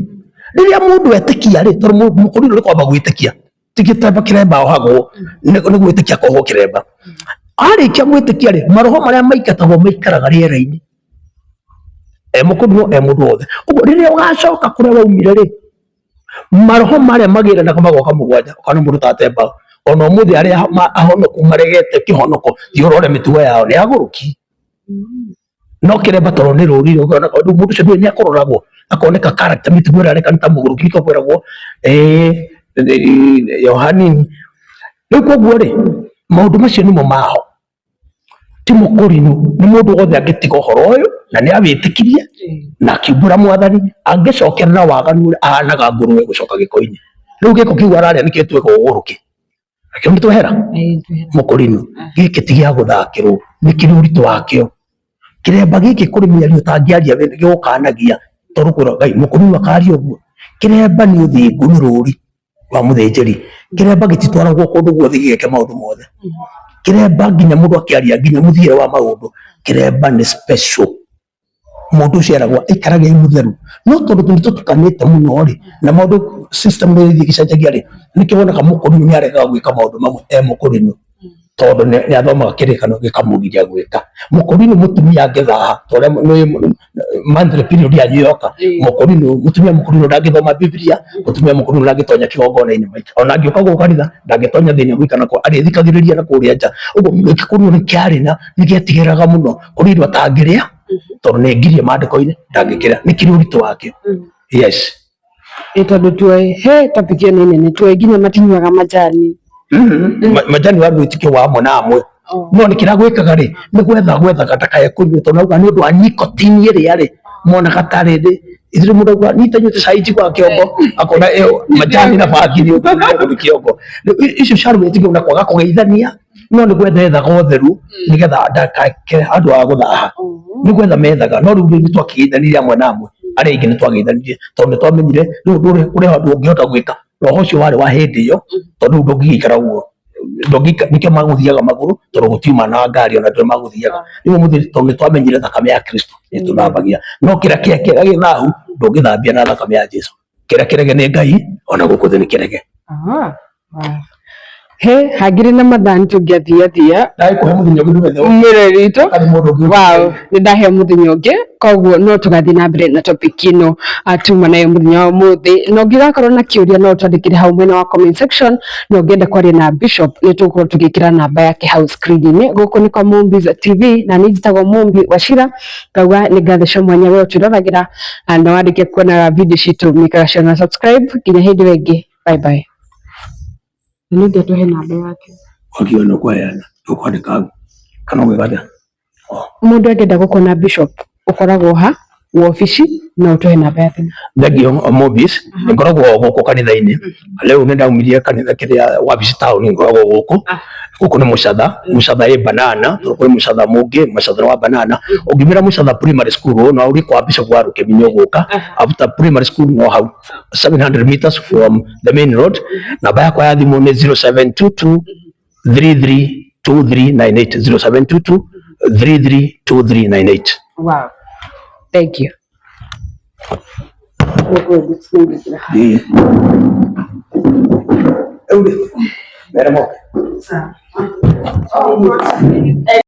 rĩrĩa mũndũ etĩkia rĩ, tondũ mũkũrinũ nĩ kwamba gwĩtĩkia, ti gĩtemba kĩremba ohagwo, nĩ gwĩtĩkia akohwo kĩremba. Arĩkia gwĩtĩkia rĩ, maroho marĩa maingatagwo maikaraga rĩera-inĩ. E mũkũrinũ e mũndũ wothe. Ũguo rĩrĩa ũgacoka kũrĩa waumire rĩ, maroho marĩa magĩranaga magoka mũgwanja, ũkona mũndũ ta atemba. Ona ũmũthĩ arĩa ahonoku maregete kĩhonoko, thiĩ ũrore mĩtugo yao nĩ agũrũki. No kĩremba tondũ nĩ rũri ũkona rĩu mũndũ ũcio nĩ akũroragwo akoneka character mĩtugo ĩrĩa areka nĩ ta mũgũrũki nĩkĩo kwĩragwo Yohani. Rĩu koguo rĩ, maũndũ macio nĩmo maho, ti mũkũrinũ, nĩ mũndũ wothe angĩtiga ũhoro ũyũ na nĩ awĩtĩkirie na akiumbũra Mwathani, angĩcokerera waganu ũrĩa ahanaga ngũrũwe gũcoka gĩko-inĩ. Rĩu gĩko kĩu ararĩa nĩkĩo gĩtuĩkaga ũgũrũki. Kĩu nĩ twehera mũkũrinũ, gĩkĩ ti gĩa gũthakĩrwo, nĩ kĩrĩ ũritũ wakĩo. Kĩremba gĩkĩ kũrĩ mĩario ũtangĩaria gĩgũkanagia tondũ kwĩra Ngai mũkũrinũ akaria ũguo. Kĩremba nĩ ũthingu, nĩ rũri rwa mũthĩnjĩri. Kĩremba gĩtitwaragwo kũndũ guothe gĩgeke maũndũ mothe. Kĩremba nginya mũndũ akĩaria nginya mũthiĩre wa maũndũ, kĩremba nĩ special. Mũndũ ũcio eragwo aikarage e mũtheru, no tondũ nĩ tũtukanĩte mũno rĩ, na maũndũ system nĩ ĩrathiĩ ĩgĩcenjagia rĩ, nĩkĩo wonaga mũkũrinũ nĩ aregaga gwĩka maũndũ mamwe e mũkũrinũ, tondũ nĩ athomaga kĩrĩkanĩro gĩkamũgiria gwĩka. Mũkũrinũ mũtumia angĩthaha ta ũrĩa monthly period yanyu yoka, mũkũrinũ mũtumia mũkũrinũ ndangĩthoma Bibilia, mũtumia mũkũrinũ ndangĩtonya kĩgongona-inĩ, ona angĩũka gũkũ kanitha ndangĩtonya thĩinĩ gũikara na arĩthikagĩrĩria na kũrĩa nja. Ũguo gĩkũrinũ nĩ kĩarĩ na nĩ gĩetigĩraga mũno kũrĩ indo atangĩrĩa tondũ nĩ ngirie maandĩko-inĩ ndangĩkĩrĩa, nĩ kĩrĩ ũritũ wakĩo. Yes. Ĩ tondũ tuoĩ he topic ĩyo nĩ nene, tuoĩ nginya matinyuaga majani. Majani wa wĩtĩkio wa amwe na amwe, no nĩ kĩrĩa gwĩkaga rĩ, nĩ gwetha gwethaga ndakae kũnyua tondũ auga nĩ ũndũ wa nicotine ĩrĩa rĩ monaga tarĩ thĩ ithuĩ mũndũ auga niĩ itanyuĩte cai njiguaga kĩongo, akona ĩyo majani na bangi nĩ ũndũ nĩ kĩongo. Icio cia wĩtĩkio na kwaga kũgeithania, no nĩ gwetha ethaga ũtheru nĩgetha ndakake handũ ha gũthaha, nĩ gwetha methaga. No rĩu nĩ twakĩgeithanirie amwe na amwe, arĩa aingĩ nĩ twageithanirie tondũ nĩ twamenyire rĩu ũndũ ũrĩa kũrĩ handũ ũngĩhota gwĩka roho ũcio warĩ wa hĩndĩ ĩyo, tondũ rĩu ndũngĩgĩikara ũguo, nĩkĩo magũthiaga magũrũ tondũ gũtiuma na ngari ona ndũrĩ magũthiaga. Rĩu ũmũthĩ tondũ nĩ twamenyire thakame ya Kristo nĩ tũthambagia, no kĩrĩa kĩrĩa gĩ thahu ndũngĩthambia na thakame ya Jesu. Kĩrĩa kĩrege nĩ Ngai ona gũkũ thĩ nĩ kĩrege. He hangĩrĩ na mathaa nĩ tũngĩathiathia Ndagĩkũhe mũthenya ũngĩ ndũgethe mwĩrĩ witũ. Karĩ mũndũ ũngĩ. Wow, nĩ ndaheo mũthenya ũngĩ, koguo no tũgathiĩ na mbere na topic ĩno tuma nayo mũthenya wa ũmũthĩ. Na ũngĩgakorwo na kĩũria no ũtwandĩkĩre hau mwena wa comment section, na ũngĩenda kwaria na Bishop nĩ tũgũkorwo tũgĩkĩra namba yake hau screen-inĩ. Gũkũ nĩ kwa Mumbi's TV na niĩ njĩtagwo Mumbi Wachira, ngauga nĩ ngatho cia mwanya we ũtwĩroragĩra, na warĩkia kuonaga video citũ mĩkaga share na subscribe. Nginya hĩndĩ ĩyo ĩngĩ, bye bye. Na nĩ ũngĩatũhe namba yake. Wakiuga nĩ ũkũheana, ũkwandĩka hau kana ũgwĩka atĩa? Mũndũ angĩenda gũkuona Bishop ũkoragwo ha wabici, no ũtũhe namba ya thimũ. Thank you Mobis, ngoragwo gũkũ kanitha-inĩ. Rĩu nĩ ndaumirie kanitha kĩrĩa wabici taũni, ngoragwo gũkũ. Gũkũ nĩ Mũcatha, Mũcatha ĩ banana, tondũ kũrĩ Mũcatha mũngĩ, Mũcatha nĩ wa banana. Ũngiumĩra Mũcatha primary school no ũrie kwa Bishop wa Rũkemi nĩ ũgũka. After primary school no hau 700 meters from the main road. Namba yakwa ya thimũ nĩ 0722 332398, 0722 332398. Wow. Thank you. Ĩĩ. Rĩu rĩ, mere moke.